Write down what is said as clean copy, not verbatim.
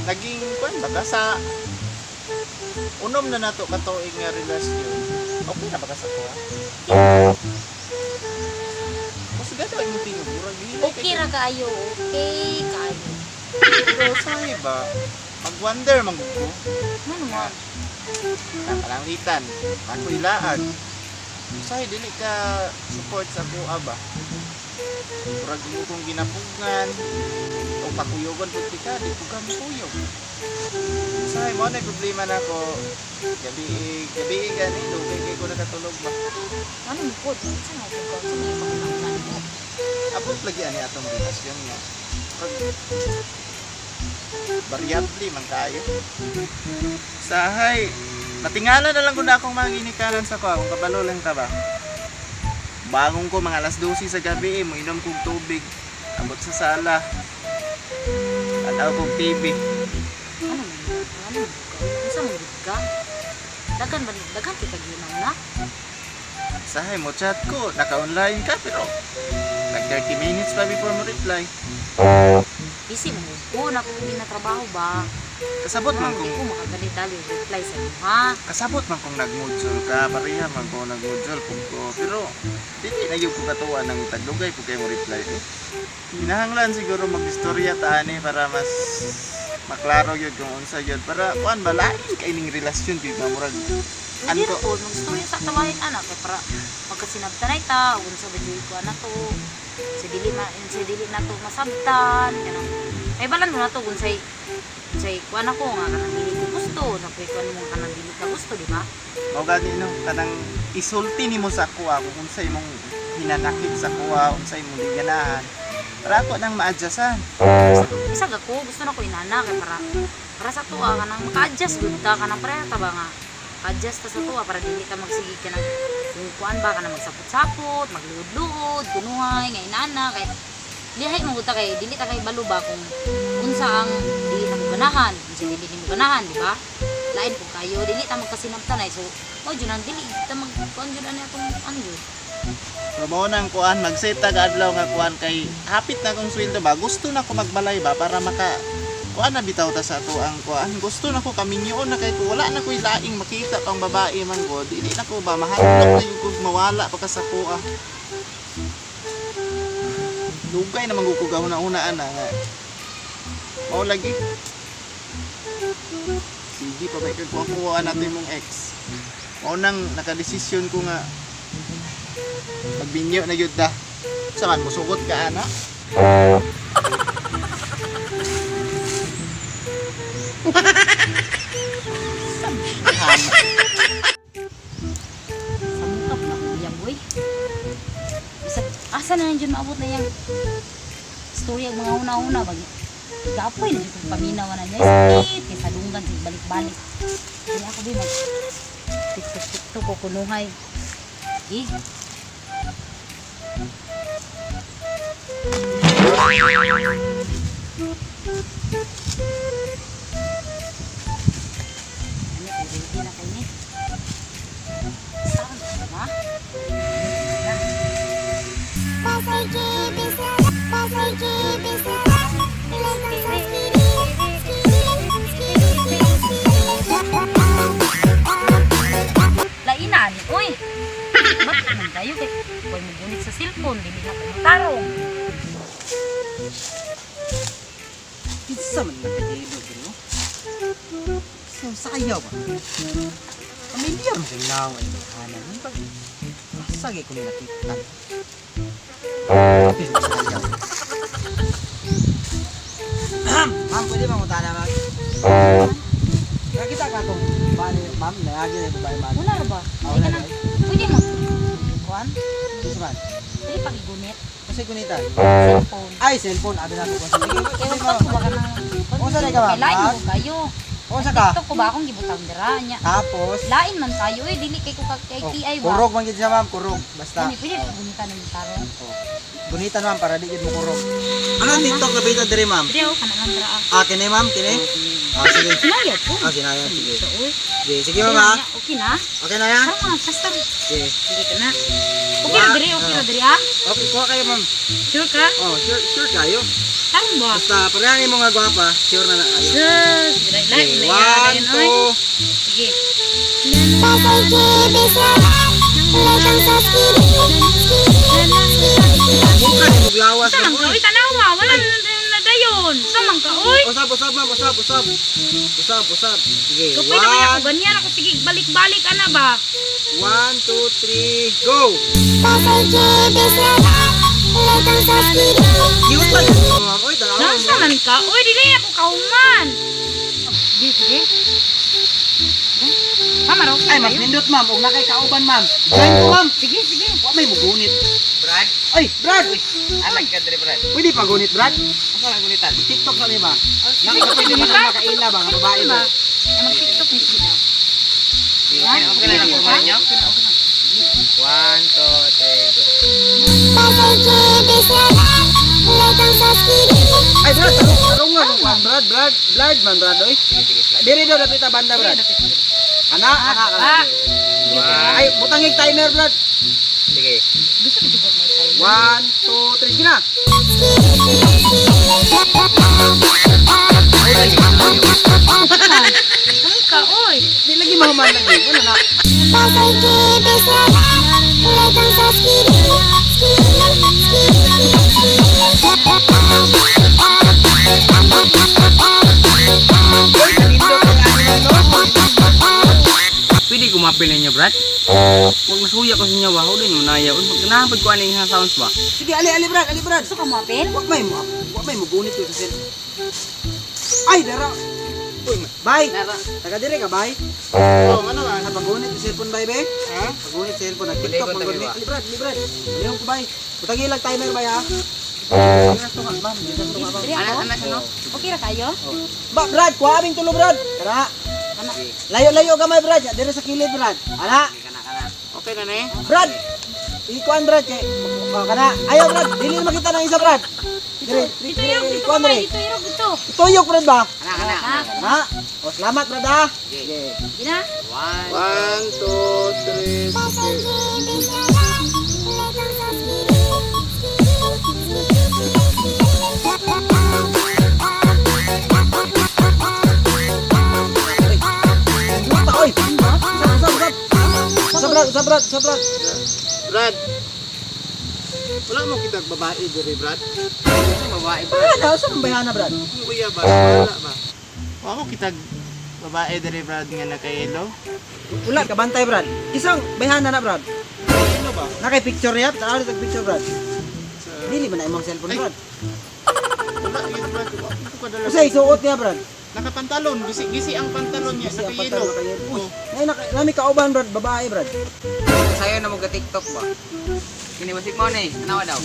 Naging kuan ba ka sa unom na nato ka tuig nga relasyon? Okay na ba ka sa kuha? Kusgado ay mo tingog, murag gihilay Okay ra kaayo, okay kaayo. Pero sahi ba, mag-wonder man gud ko. Ano man? Nakalanglitan, ako ilaag. Usahay dili ka support sa kuha ba? Murag imo kong ginapugngan o pakuyogon pud ka, di ko ka mukuyog. Usahay mo na problema nako. Gabi gabi gani dugay kay ko nakatulog ba. Ano mo pod? Unsa nga kung unsa may pangunahuna nimo? Abot lagi ani atong relasyon nga. Pag variable man kayo. Sahay, natingala na lang ko na akong mga ginikanan sa ko, kung kabalo lang ka ba. Bangon ko mga alas 12 sa gabi, eh, moinom kog tubig. Abot sa sala. Tanaw kog TV. Ano man? Ano man ka? Unsa man gud ka? Daghan ba daghan kay kag na? Sahay, mo chat ko, naka-online ka pero nag 30 minutes pa before mo reply. Busy man gud ko na kung ginatrabaho ba. Kasabot man Di kung ko makagali-dali og reply sa imo ha. Kasabot man kung nagmudsol ka, pareha man kung nagmudsol pug ko. Pero dili na gyud ko katuwa ng taglugay pug kay mo reply. Eh. Kinahanglan siguro magistorya ta ani para mas maklaro gyud kung unsa gyud para kuan ba lain kay ning relasyon di ba murag Hindi Ano ra po, magstorya sa tawahin anak kay para magkasinabtanay ta, unsa ba jud ko ana to. Sa dili ma sa dili na to masabtan kanang ay balan mo na to kung say unsay kuan ako nga kanang dili ko gusto, sa kuan mo nga kanang dili ka gusto, di ba? Mao gani no kanang isulti nimo sa kuha kung unsa imong hinanakit sa kuha, unsa imong di ganahan para ako nang ma-adjustan. Bisag ako gusto na ko inana kay para para sa tuwa kanang maka-adjust gud ta kanang pareha ta ba nga adjust ta sa tuwa para dili ka magsige ka ng kung kuan ba kanang magsapot-sapot, magluod-luod, kunuhay nga inana kay lihay mo gud ta kay dili ta kay balo ba kung unsa ang dili na mo ganahan, unsa dili nimo ganahan, di ba? Lain po kayo, dili ta magkasinabtanay. So, mao jud ang dili ta mag kuan jud ani atong ano jud. So mao nang kuan mag-set tag adlaw nga kuan kay hapit na akong sweldo ba, gusto na ko magbalay ba para maka kuan na bitaw ta sa ato ang kuan, gusto na ko kaminyoon na kay ko wala na ko'y laing makita pang babae man ko, dili na ko ba mahadlok na yung kog mawala pa ka sa kuha. Dugay na man ko una-una ana nga mao lagi sige pa ba kag kuha natin mong ex. Mao nang nakadesisyon ko nga magbinyo na gyud ta. Sa man musugot ka ana. Sa mukha pa na akong iyang boy. Bisag asa na lang jud maabot na iyang istorya og mga una-una bag gapoy na jud kong paminaw na niya. Sakit kay sa dunggan sig balik-balik. Di ako bi mag TikTok TikTok ko kunuhay. Eh. Ano, ready na kayo ni? Saan ba? Lainan, uy! Ba't man kayo kay huwag mo gunit sa cellphone, dili na ko matarong. Kinsa man nakahilo bro? So sayaw ba? Pamilyar mo kay nawa ay hanan. Asa gyud ko ni nakita? Pero sayaw. Ma'am, pwede ba mutana ma'am? Nakita ka tong bani, ma'am, naagi na babae ma'am. Wala ra ba? Ah, Ay wala kanang, na. pwede mo. Kuan? Kinsa man? Pwede pagigunit. Kasi gunitan. Cellphone. Ay, cellphone. Abi na ko. Sige, Kaya sige, wag ma'am. ko ba ka nang... Unsa na ka, ma'am? Kay lain Ha? mo kayo. Unsa ka? TikTok ko ba akong gibutang dira niya. Tapos, Lain man kayo eh, dili kay ko kay oh, TI ba. kurog man gid siya ma'am, kurog. Basta. Ano, pwede pagunitan ng tarong. Oh. Gunitan ma'am para di gid mo kurog. Ano ang TikTok na bita diri ma'am? Pwede ako kana lang dira ah. Ah, kini ma'am, kini. Ah, sige. Sinayad ko. Ah, sinayad, sige. So, uy. Sige, sige ma'am ha. Okay na? Okay na ya? Tara mga basta. Sige. Sige ka na. Okay ra diri, okay ra diri ah. Okay, kuha kayo ma'am. Sure ka? Oh, sure, sure kayo. Tama ba? Basta parehan mo nga gwapa, sure na na kayo. Sus, lahi Okay, lahi one, lahi oy. two. Sige. Bukan mo glawas Sa man ka, oy, tanawa, wala na dayon. Sa man ka, oy. Usab, usab ma'am, usab, usab. Usab, usab. Sige, Kapoy naman ako, one, ganyan ako, sige, balik-balik, ana ba? one, two, three, go! Cute lang yun, ma'am. Oy, tanawa mo. Nasa man ka? Oy, dili ako kahuman. Sige, sige. Mama, okay Ay, mas kayo? nindot ma'am. Huwag na kay kauban ma'am. Join ko ma'am. Sige, sige. Wa may mugunit. Brad, Ay, Brad! anak ka diri Brad. Pwede pa gunit, Brad? Asa lang gunitan? TikTok sa ba? Sige, Nakakapwede ba sige. na makaila ba? Nga babae ba? Ay, mag-TikTok ni siya. Okay na, okay na lang formal niyo. One, two, three, go. Ay, Brad, tarong, tarong nga. Kung Brad, Brad, Brad man, Brad, oy. Sige, sige, sige. Diri daw, dapit ta banda, Brad. Ana, ana, ana. Ah, One, Ay, butang yung timer, Brad. sige. gusto ko jud may tayo. One, two, three, sige na. Kami ka, oy. Di lagi mahuman lagi. Ano na? Oy, nindot ang ano, no? Pwede kumapil ninyo, Brad? Huwag masuya ko sa inyo, ba? Huwag din mo naya. Huwag ganahan ko ano yung sounds ba? Sige, ali, ali, Brad, ali, Brad. Gusto ka mo, apel? Wa may mo, wa may mo gunit ko sa cell. Ay, dara. Uy, bye. Taga dire ka, bye. Oh, ano man? Ah, paggunit sa cellphone, bye, be. Ha? Paggunit sa cellphone, nag-TikTok, Balikon paggunit. tabi ba? Ali, Brad, ali, Brad. Alihon ko, bye. Butang ilang timer, bye, ha? Ginas to nga, ma'am. Ginas to nga, ma'am. Diri Anak, ako. anak, ano? Okay ra kayo? Ba, Brad, kuha aming tulo, Brad. Tara. Ana. Layo-layo gamay, Brad. Dire sa kilid, Brad. Ana. Kana, kana. Okay na ni? Brad. Ikuan, Brad. Kay, oh, kana. Ayaw, Brad. Dili na makita ng isa, Brad. Dire, Dito irog, dito ikuan, kamay, dire. dito irog, dito. Tuyok, Brad, ba? Kana, kana. Ah, Ha? O, salamat, Brad, ha? Sige. sige na. One. One, two, three, sige. Puta, oy! Usap, usap, usap! Usap, Brad, usap, Brad, usap, Brad. Brad. Wala mo kitag babae diri, Brad. Sa babae, Brad. Bayana, usap ang bayana, Brad. Kung kuya ba? Wala ba? Wala mo kitag babae diri, Brad, nga nakayelo. Wala, kabantay, Brad. Isang bayana na, Brad. Ano ba? Nakay picture niya, tanaw na picture, Brad. Sa... Dili man na imong cellphone, Ay. Brad. Wala yun, Brad. Wala ko kadala. Usa isuot niya, Brad. Nakapantalon. Gisi, gisi ang pantalon niya. Gisi ang Nakayelo. pantalon, nakayelo. Oh. Nay naka, nami kauban, Brad, babae, Brad. Sayo na mo ga TikTok ba? Kini basig mo ni, tanawa daw.